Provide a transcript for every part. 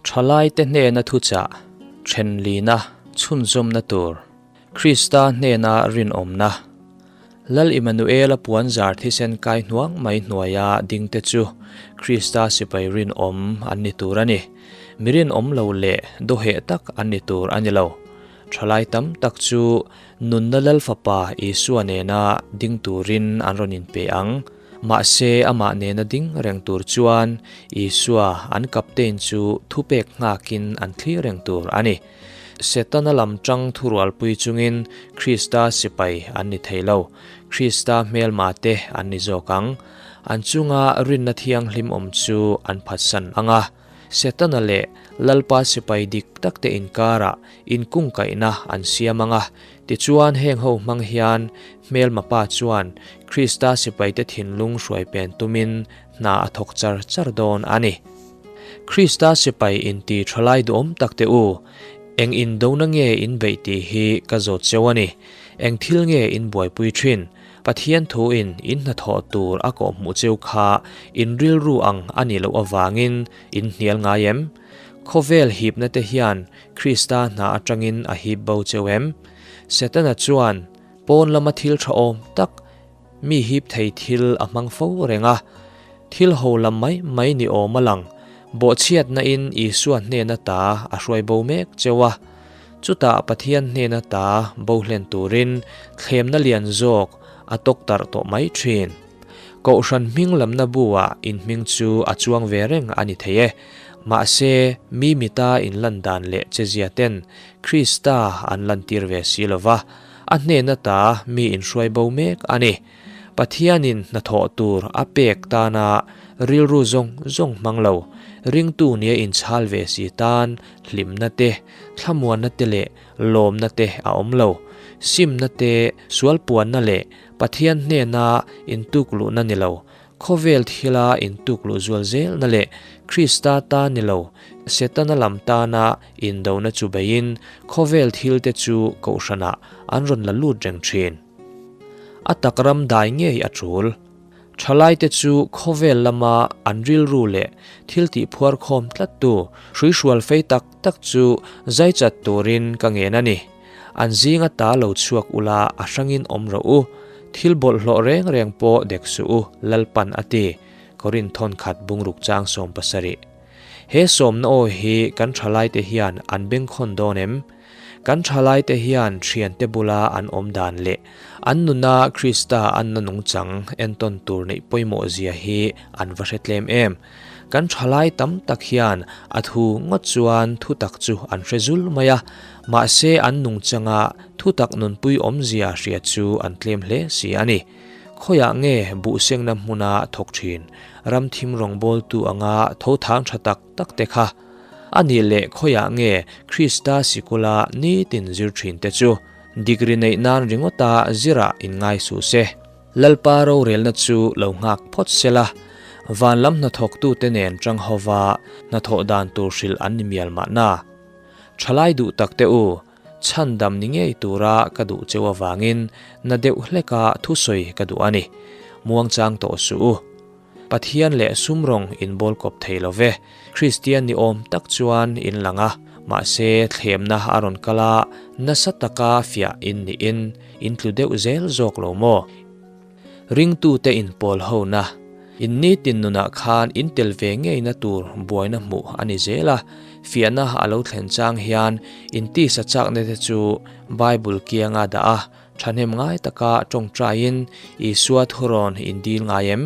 Thalaite hnena thuchah, thenlina, chhunzawmna tur, Krista hnena rinawmna, Lal Immanuela puanzar thisen kai hnuang mai hnuaia dingte chu Krista sipai rinawm an ni tur a ni. Mi rinawm lo leh dawheh tak an ni tur a ni lo. Thalai tam tak chu nunna Lal Fapa Isua nena ding turin an rawn inpe ang. Mahse, amah nena ding reng tur chuan Isua an captain chu thupek nghakin an thlir reng tur a ni. Setana lam tang thurualpui chungin Krista sipai an ni thei lo. Krista hmelma te an ni zawk ang. An chunga rinna thianghlim awm chu an phatsan ang a. Setana leh Lalpa sipai dik tak te inkarah inkungkaihna an siam ang a. Tichuan heng ho hmang hian hmelma pa chuan Krista sipaite thinlung hruai pen tumin hna a thawk char char dawn a ni. Krista sipai inti thalai duhawm tak te u, eng indona nge in beih tih hi ka zawt cheu a ni. Eng thil nge in buaipui thin? Pathian thuin in hnathawh tur a kawhhmuh cheu kha in rilru ang a nih loh avangin in hnial ngai em? Khawvel hipna te hian Krista hna atangin a hip bo cheu em? Setana chuan pawn lama thil tha awm tak mi hip thei thil a hmang fo reng a, thil ho lam mai mai ni awm a lang, bawhchhiatna in Isua hnena ta a hruai bo mek cheu a. Chutah Pathian hnena ta bo hlen turin thlemna lian zawk a tawk tarh tawh mai thin. Kohhran hming lamna bu-ah in hming chu a chuang ve reng a ni thei e. Mahse, mi mita in lan dan leh chezia ten Krista an lantir ve si lo va, a hnena ta mi inhruai bo mek a ni. Pathianin hnathawh tur a pek tana rilru zawng zawng hmang lo, ringtu nia inchhal ve si tan hlimna te, thlamuanna te leh lawmna te a awm lo. Simna te, sualpuanna leh Pathian hnena intukluhna ni lo, khawvel thila intukluh zual zelna leh Krista ta ni lo, Setana lam tana indona chu beiin khawvel thilte chu kohhranah an rawn la lut reng thin. A tak ram dai ngei a tul. Thalaite chu khawvel lama an rilru leh thil tih phuar khawm tlattu hruihrual fei tak tak chu zai chat turin ka ngen a ni. An zinga ta lo chhuak ula a hrangin awm rawh u, thil bawlhhlawh reng reng pawh dek suh u, Lalpan a ti, Korin thawn khat bungruk chang 70. He sawmna aw hi kan thalaite hian an bengkhawn dawn em? Kan thalaite hian thiante bula an awm dan leh an nuna Krista anna nungchang entawn tur neih pawimawh zia hi an va hre tlem em? Kan thalai tam tak hian a thu ngawt chuan thutak chu an hre zul mai a, mahse an nungchanga thutak nunpui awmzia hria chu an tlem hle si a ni. Khawiah nge buhsengna hmuna thawk thin ramthim rawngbawltu anga tho thang tha tak tak te kha? A nih leh khawiah nge Krista sikula nitin zir thin te chu degree neih nan ringawta zirah inngai suh se? Lalpa rorelna chu lo nghak phawt sela, van lam hnathawktute nen tang hova hnathawh dan tur hrilh an ni mial mahna. Thalai duh tak te u, chhandam ni ngei tura ka duh cheu avangin na deuh hleka thusawi ka duh a ni. Muangchang tawh suh u. Pathian leh sum rawng in bawl kawp thei lo ve. Kristian ni awm tak chuan in lang a, mahse thlemna a rawn kal a, nasa taka fiah in niin in tlu deuh zel zawk lo maw? Ringtute inpawl hona, in nitin nunah khan in tel ve ngeina tur buaina hmuh a ni zel a, fiahna a lo thlen chang hian in tisa chakna te chu Bible kianga dah a, Thahnem ngai taka tawngtaiin Isua thurawn in dil ngai em?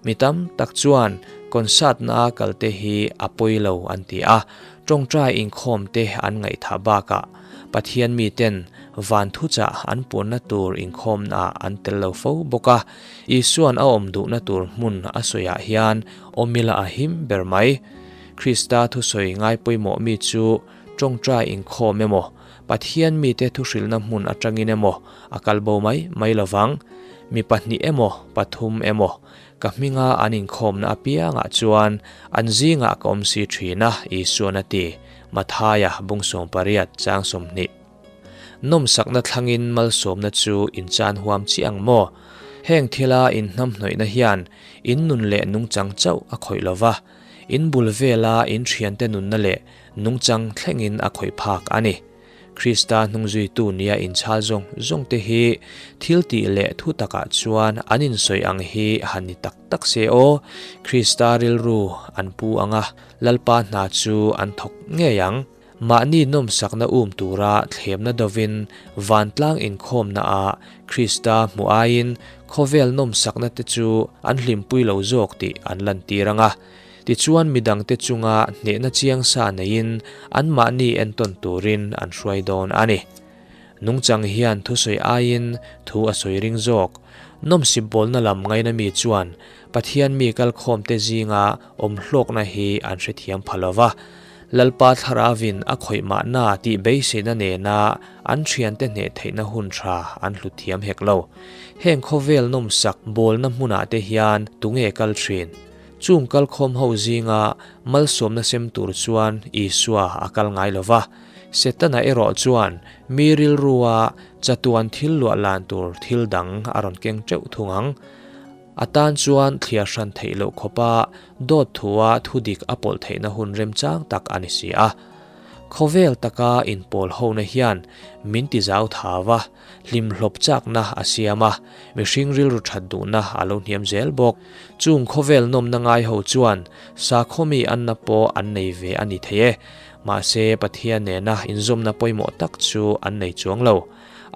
Mi tam tak chuan concert-na kalte hi a pawi lo an ti a, tawngtai inkhawmte an ngaihthah bakah Pathian miten van thuchah an puanna tur inkhawmnaah an tel lo fo bawk a. Isua'n a awm duhna tur hmun a sawiah hian awmila a him ber mai. Krista thusawi ngai pawimawh mi chu tawngtai inkhawm emaw, Pathian mite thuhrilhna hmun atangin emaw a kal bo mai mai lovang. Mi pahnih emaw, pathum emaw, ka hminga an inkhawmna apiangah chuan an zingah ka awm si thin a, Isuan a ti, Mathaia bung 80 chang 20. Nawmsakna thlangin malsawmna chu in chan huam chiah ang maw? Heng thila inhnamhnawihna hian in nun leh nungchang chauh a khawih lova. In bul vela in thiante nunna leh nungchang thlengin a khawih phak a ni. Krista hnungzuitu nia inchhal zawng zawngte hi thil tih leh thu takah chuan an insawi ang hi han ni tak tak se aw, Krista rilru an pu ang a, Lalpa hna chu an thawk ngei ang. Mahni nawmsakna um tura thlemna dovin vantlang inkhawmnaah Krista hmuh aiin khawvel nawmsakna te chu an hlimpui lo zawk tih an lantir ang a. Tichuan midangte chunga hnehna chiang sa neiin anmahni entawn turin an hruai dawn a ni. Nungchang hian thusawi aiin thu a sawi ring zawk. Nawmsip bawlna lam ngaina mi chuan Pathian mi kalkhawmte zinga awm hlawkna hi an hrethiam pha lo va. Lalpa Thlaravin a khawih mahna tih beiseina nena an thiante hneh theihna hun tha an hlut thiam hek lo. Heng khawvel nawmsak bawlna hmunah te hian tunge kal thin? Chung kalkhawm ho zinga malsawmna sem tur chuan Isua a kal ngai lo va. Setana erawh chuan mi rilrua chatuan thil luah lan tur thil dang a rawn keng teuh thung ang. A tan chuan thliar hran theih loh khawpa dawt thua thudik a pawlh theihna hun remchang tak a ni si a. Khawvel taka inpawl hona hian min ti zau thau a. Hlimhlawp chakna a siam a, mihring rilru that duhna a lo hniam zel bawk. Chung khawvel nawmna ngai ho chuan sakhaw mi anna pawh an nei ve a ni thei e. Mahse, Pathian nena inzawmna pawimawh tak chu an nei chuang lo.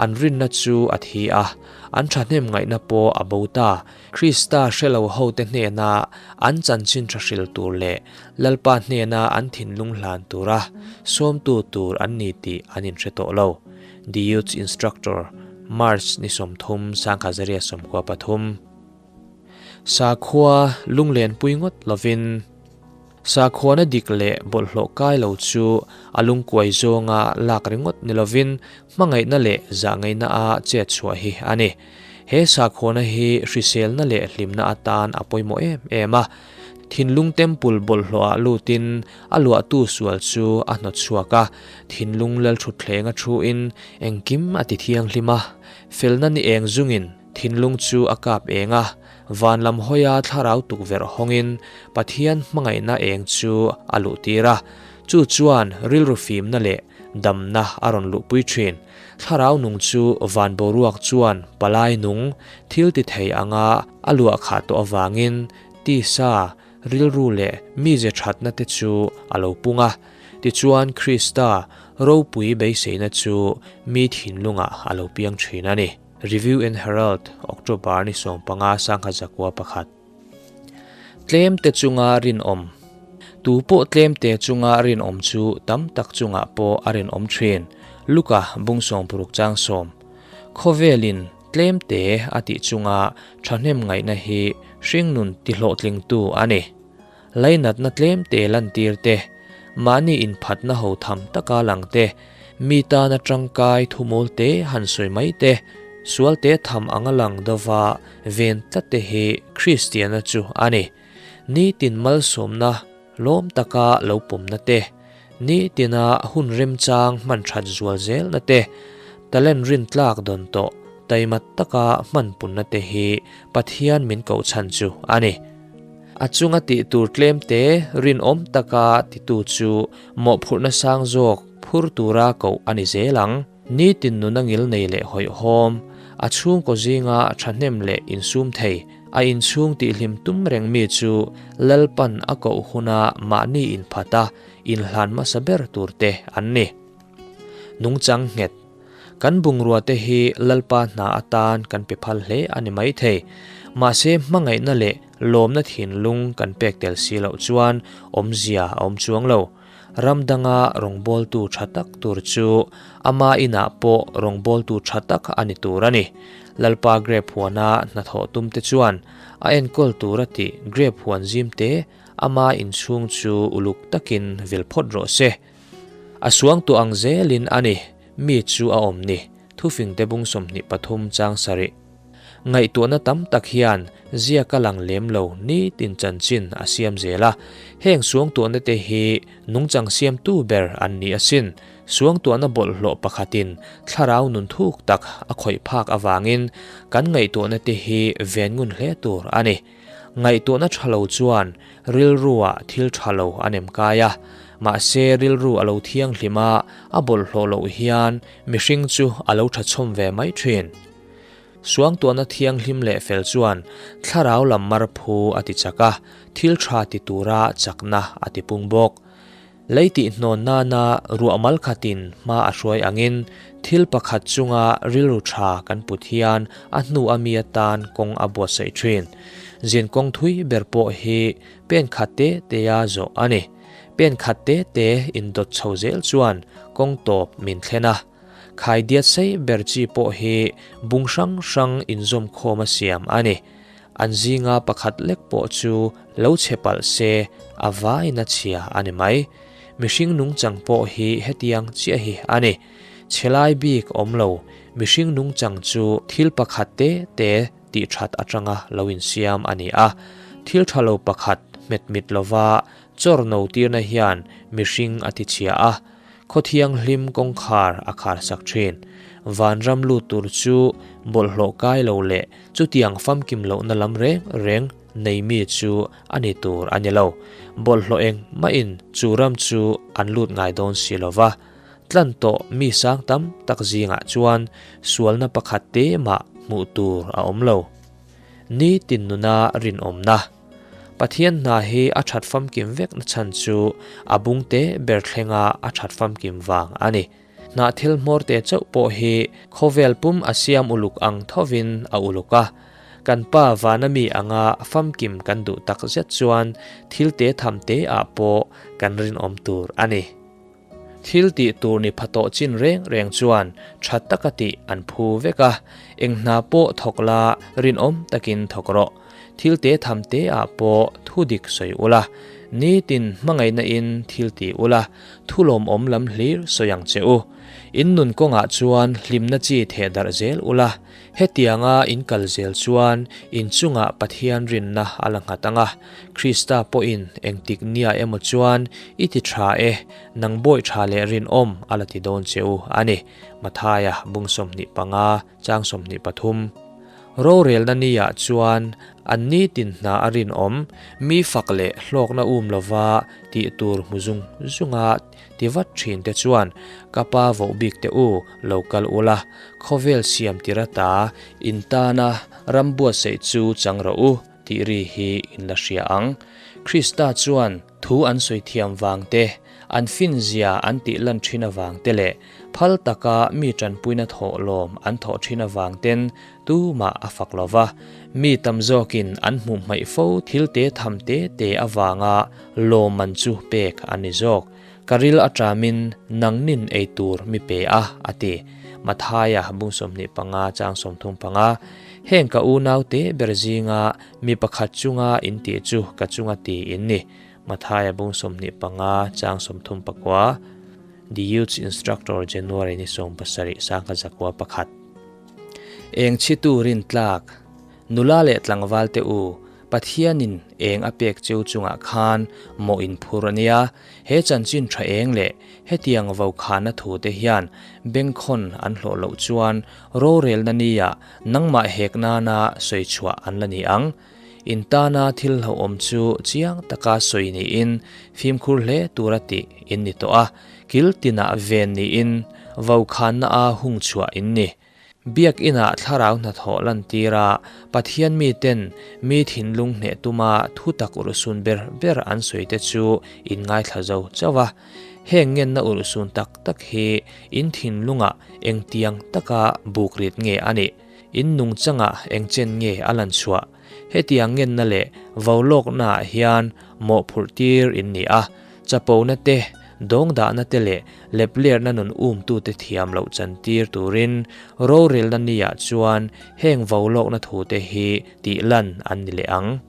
An rinna chu a thi a, an thahnem ngaihna pawh a bo ta. Krista hre lo hote hnena an chanchin tha hril tur leh Lalpa hnena an thinlung hlan tura sawmtu tur an ni tih an inhre tawh lo. The Youth Instructor, March ni 30, 1993. Sakhua lunglenpui ngawt lovin sakhuana dik leh bawlhhlawh kai lo chu a lungkuai zawnga lak ringawt ni lovin hmangaihna leh zahngaihna a chet chhuah hi a ni. He sakhuana hi hriselna leh hlimna atan a pawimawh em em a. Thinlung temple bawlhhlawhah lutin a luahtu sual chu a hnawt chhuak a, thinlung lalthutthleng a thuin engkim a ti thianghlim a, felna ni eng zungin thinlung chu a kap eng a, van lam hawia thlarau tukverh hawngin Pathian hmangaihna eng chu a luhtir a, chu chuan rilru fimna leh damna a rawn luhpui thin. Thlarau nung chu van boruak chuan palai nung thil ti thei anga a luah khah tawh avangin tisa, rilru leh mize thatna te chu a lo pung a. Tichuan Krista ropui beiseina chu mi thinlungah a lo piang thin a ni. Review and Herald, October ni 15, 1901. Tlemte chunga rinawm. Tu pawh tlemte chunga rinawm chu tam tak chungah pawh a rinawm thin. Luka bung 60 chang 10. Khawvelin tlemte a tih chunga thahnem ngaihna hi hringnun tihlawhtlingtu a ni. Lainatna tlemte lantir te, mahni inphatna ho tham taka lang te, mi tana tangkai thumul te han sawi mai te, sual te tham anga lang dova ven tlat te hi Kristiana chu a ni. Nitin malsawmna lawm taka lo pawmna te, nitina hun remchang hman that zual zelna te, talent rintlak dawn tawh taimat taka hman punna te hi Pathian min koh chhan chu a ni. A chunga tih tur tlem te rinawm taka titu chu mawhphurhna sang zawk phur tura koh a ni zel ang. Nitin nuna ngil nei leh hawihhawm, a chhungkaw zinga thahnem leh insum thei, a inchhung tihhlim tum reng mi chu Lalpan a koh huna mahni inphata inhlan hmasa ber tur te an ni. Nungchang nghet. Kan bungrua te hi Lalpa hna atan kan pe phal hle a ni mai thei. Mahse hmangaihna leh lawmna thinlung kan pek tel si loh chuan awmzia a awm chuang lo. Ram danga rawngbawltu tha tak tur chu ama inah pawh rawngbawltu tha tak a ni tur a ni. Lalpa grape huana hnathawh tum te chuan a enkawl tur a tih grape huan zim te ama inchhung chu uluk takin vil phawt rawh se. A suangtu ang zelin a ni, mi chu a awm ni, thufingte bung 23 chang sarih. Ngaihtuahna tam tak hian ziak a lang lem lo nitin chanchin a siam zel a, heng suangtuahna te hi nungchang siamtu ber an ni asin. Suangtuahna bawlhhlawh pakhatin thlarau nun thuk tak a khawih phak avangin kan ngaihtuahna te hi ven ngun hle tur a ni. Ngaihtuahna tha lo chuan rilruah thil tha lo a nem kai a, mahse rilru a lo thianghlim a, a bawlhhlawh loh hian mihring chu a lo tha chhawm ve mai thin. Suangtuahna thianghlim leh fel chuan thlarau lam mar phu a ti chak a, thil tha ti tura chakna a ti pung bawk. Lei tihhnawn nana ruah mal khatin hma a hruai angin thil pakhat chunga rilru tha kan put hian a hnu a mi atan kawng a buatsaih thin. Zin kawng thui ber pawh hi pen khat te tea zawh a ni. Pen khat te te indawt chho zel chuan kawng tawp min thlen a. Khaidiat sei ber chi pawh hi bung hrang hrang inzawmkhawm a siam a ni. An zinga pakhat lek pawh chu lo chhe palh se a vaina chhia a ni mai. Mihring nungchang pawh hi hetiang chiah hi a ni. Chhe lai bik awm lo, mihring nungchang chu thil pakhat te te tih that atanga lo insiam a ni a. Thil tha lo pakhat hmet mit lova chawr no tirna hian mihring a ti chhia a. Khaw thianghlim kawngkhar a khar sak thin. Vanram lut tur chu bawlhhlawh kai lo leh chutiang famkim lohna lam reng reng nei mi chu a ni tur a ni lo. Bawlhhlawh eng mahin chu ram chu an lut ngai dawn si lo va. Tlan tawh mi sang tam tak zingah chuan sualna pakhat te mah hmuh tur a awm lo. Ni tin nuna rinawmna. Pathian hna hi a that famkim vek na chhan chu a bung te ber thlenga a that famkim vang a ni. Hnah thil hmawr te chauh pawh hi khawvel pum a siam uluk ang thovin a uluk a. Kan Pa vana mi anga famkim kan duh tak zet chuan thil te tham te ah pawh kan rinawm tur a ni. Thil tih tur ni pha tawh chin reng reng chuan tha taka tih an phu vek a, eng hna pawh thawk la rinawm takin thawk rawh. Thil te tham te ah pawh thu dik sawi ula, nitin hmangaihna in thil ti ula, thu lawmawm lam hlir sawi ang che u. In nun kawngah chuan hlimna chi theh darh zel ula, Hetianga in kal zel chuan in chungah Pathian rinna a la nghat ang a, Krista pawhin engtik nia emaw chuan i ti tha e, nang bawi tha leh rinawm a la ti dawn che u a ni. Mathaia bung 25, chang 23. Rorelna niah chuan an nitin hna a rinawm, mi fak leh hlawkna um lova tih tur hmu zung zunga Ti vat thin te chuan, Ka pa voh bik te u, lo kal ula, khawvel siam tir ata in tana ram buatsaih chu chang rawh u, tih ri hi in la hria ang. Krista chuan thu an sawi thiam vang te, an finzia an tih lan thin avang te leh phal taka mi tanpuina thawh lawm an thawh thin avang ten tumah a fak lo va. Mi tam zawkin an hmuh hmaih fo thil te tham te te avanga lawmman chu pek a ni zawk. Ka ril a ṭamin nangnin ei tur mi pe a, a ti. Mathaia bung 25 chang 35. Heng ka unaute ber zinga mi pakhat chunga in tih chu ka chunga ti in ni. Mathaia bung 25 chang 39. The Youth Instructor January ni 17 sangkhat zakua pakhat. Eng chhitu rin tlak, nula leh tlangval te u, Pathianin eng a pek cheu chungah khan mawh in phur a nia. He chanchin tha eng leh hetiang vokhana thu te hian bengkhawn an hlawh loh chuan rorelna nia nangmah hek nana sawi chhuah an la ni ang. In tana thil hlauhawm chu chiang taka sawi niin fimkhur hle tura tih in ni tawh a, kil tinah ven niin vokhanna a hung chhuah in ni. Biakinah thlarau hnathawh lantir a, Pathian miten mi thinlung hneh tuma thutak urhsun ber ber an sawi te chu in ngaithla zo chauh a. Heng ngenna urhsun tak tak hi in thinlungah engtiang taka bukrit nge a nih? In nungchangah engchen nge a lan chhuah? Hetiang ngenna leh vaulawknaah hian mawhphurh tir in ni a, chapona te, dawngdahna te leh leplerna nun umtute thiam loh chantir turin rorelna niah chuan heng vaulawkna thute hi tih lan an ni leh ang.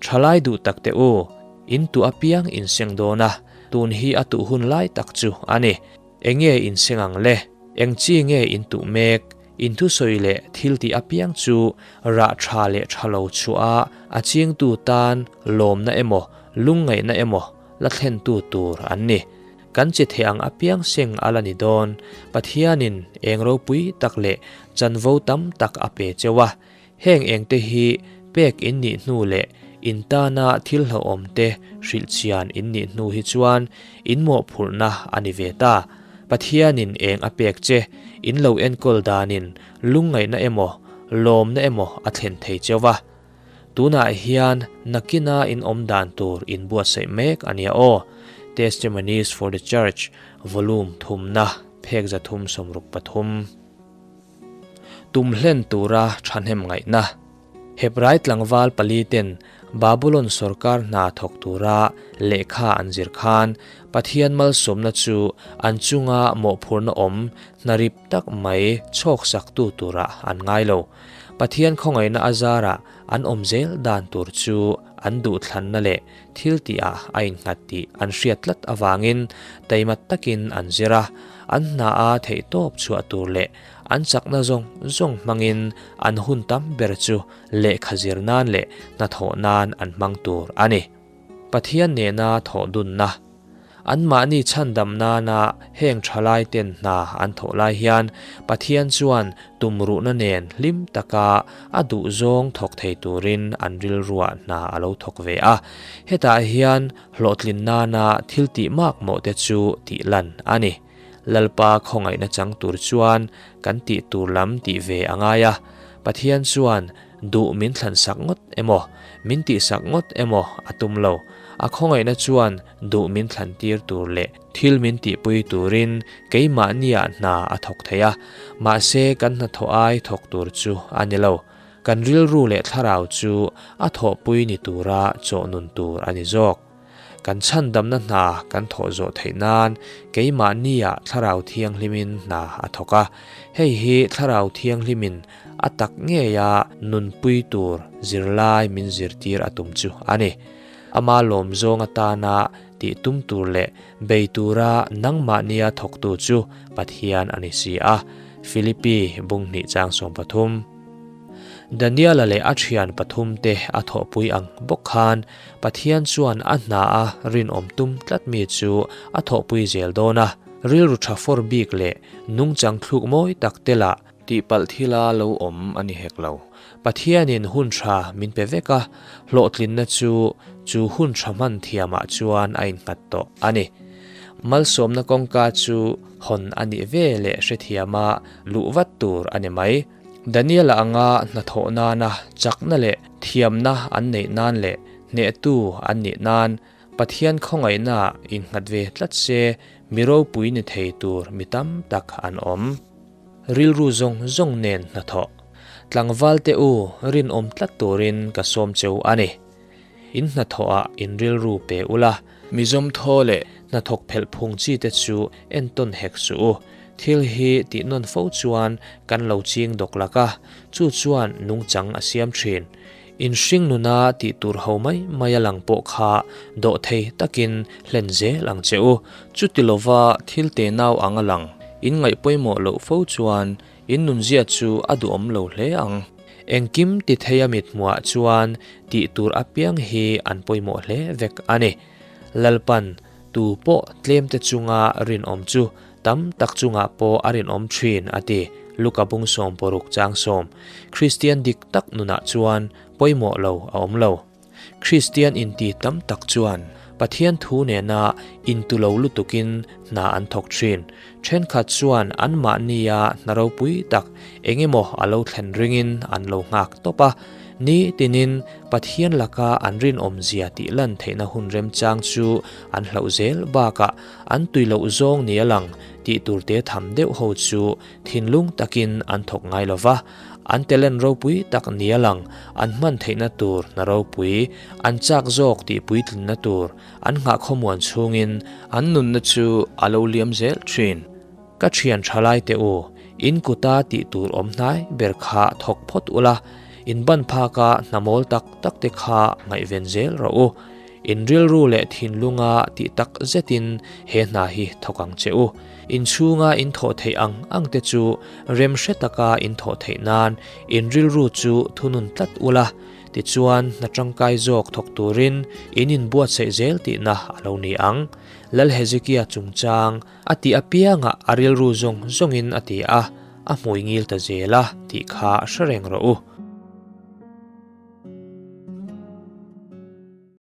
Thalai duh tak te u, in tuh apiang in seng dawn a, tun hi a tuh hun lai tak chu a ni. Enge in seng ang le? Eng chi nge in tuh mek? In thusawi leh thil tih apiang chu rah tha leh tha lo chhuah a, a chingtu tan lawmna emaw, lungngaihna emaw la thlentu tur an ni. Kan chi theh ang apiang seng a la ni dawn. Pathianin eng ropui tak leh chanvo tam tak a pe cheu a. Heng engte hi pek in nih hnu leh In tana thil hlauhawm te hrilh chian in nih hnu hi chuan in mawhphurhna a ni ve ta. Pathianin eng a pek che, in lo enkawl danin lungngaihna emaw, lawmna emaw a thlen thei cheu va. Tunah hian nakina in awm dan tur in buatsaih mek a nia aw. Testimonies for the Church, Volume thumna, phek 363. Tum hlen tura thahnem ngaihna. Hebrai tlangval pali ten Babulon sorkar hna thawk tura lehkha an zir khan Pathian malsawmna chu an chunga mawhphurna awm hnarip tak mai chhawksaktu turah an ngai lo. Pathian khawngaihna a zarah an awm zel dan tur chu an duhthlanna leh thil tihah a innghat tih an hriat tlat avangin taima takin an zir a, an hna a theihtawp chhuah tur leh an chakna zawng zawng hmangin an hun tam ber chu lehkha zir nan leh hnathawh nan an hmang tur a ni. Pathian nena thawh dunna. Anmahni chhandam nana heng thalai ten hna an thawh lai hian Pathian chuan tumruhna nen hlim taka a duhzawng thawk thei turin an rilruah hna a lo thawk ve a. Hetah hian hlawhtlin nana thil tih makmawh te chu tih lan a ni. Lalpa khawngaihna chang tur chuan kan tih tur lam tih ve a ngai a. Pathian chuan Duh min thlansak ngawt emaw, min tihsak ngawt emaw a tum lo. A khawngaihna chuan duh min thlantir tur leh thil min tihpui turin keimahniah hna a thawk thei a, mahse kan hnathawh ai thawk tur chu a ni lo. Kan rilru leh thlarau chu a thawhpui ni tura chawhnun tur a ni zawk. Kan chhandamna hna kan thawh zawh theih nan keimahniah Thlarau Thianghlimin hna a thawk a. Hei hi Thlarau Thianghlimin a tak ngeia nunpui tur zirlai min zirtir a tum chu a ni. Ama lawmzawng atana tih tum tur leh bei tura nangmahnia thawktu chu Pathian a ni si a. Philippi bunghnih chang 13. Daniela leh a thian pathumte a thawhpui ang bawk khan Pathian chuan a hna a rinawm tum tlat mi chu a thawhpui zel dawn a, rilru tha fawr bik leh nungchang thluk mawi tak te lah tihpalh thila lo awm a ni hek lo. Pathianin hun tha min pe vek a, hlawhtlinna chu chu hun tha hman thiamah chuan a innghat tawh a ni. Malsawmna kawngka chu hawn a nih ve leh hrethiama luh vat tur a ni mai. Daniela anga hnathawh nana chakna leh thiamna an neih nan leh hnehtu an nih nan Pathian khawngaihnaah innghat ve tlat se mi ropui ni thei tur mi tam tak an awm. Rilru zawng zawng nen hnathawh. Tlangval te u rinawm tlat turin ka sawm cheu a ni. In hnathawhah in rilru pe ula. Mizawm thaw leh hnathawk phelh phung chi te chu entawn hek suh u. Thil hi tih nawn fo chuan kan lo ching dawk lak a, chu chuan nungchang a siam thin. In hring nuna tih tur ho mai mai a lang pawh kha dawh thei takin hlen zel ang che u. Chuti lova thil te nau ang a lang in ngaih pawimawh loh fo chuan in nunzia chu a duhawm lo hle ang. Engkim ti thei a mithmuhah chuan tih tur apiang hi an pawimawh hle vek a ni. Lalpan tu pawh tlemte chunga rinawm chu tam tak chungah pawh a rinawm thin a ti, Luka bung 60 chang 10. Kristian dik tak nunah chuan pawimawh lo a awm lo. Kristian inti tam tak chuan Pathian thu nena intu lo lutukin hna an thawk thin. Thenkhat chuan anmahnia hna ropui tak eng emaw a lo thlen ringin an lo nghak tawp a. Ni tinin Pathian laka an rinawmzia tih lan theihna hun remchang chu an hlauh zel bakah an tui loh zawng nia lang tih turte tham deuh ho chu thinlung takin an thawk ngai lo va. An talent ropui tak nia lang an hman theihna tur hna ropui, an chak zawk tih puitlinna tur an nghah khawmuan chhungin an nunna chu a lo liam zel thin. Ka thian tha lai teh u, in kuta tih tur awm hnai ber kha thawk phawt ula, in ban phaka hna mawl tak tak te kha ngaihven zel rawh u. In rilru leh thinlunga tih tak zetin he hna hi thawk ang che u. In chhunga in thawh theih ang ang te chu rem hre taka in thawh theih nan in rilru chu thunun tlat ula, tichuan hna tangkai zawk thawk turin in inbuatsaih zel tihna a lo ni ang. Lal Hezekia chungchang a tih apiangah a rilru zawng zawngin a ti a, a hmui ngil ta zel a tih kha hre reng rawh u.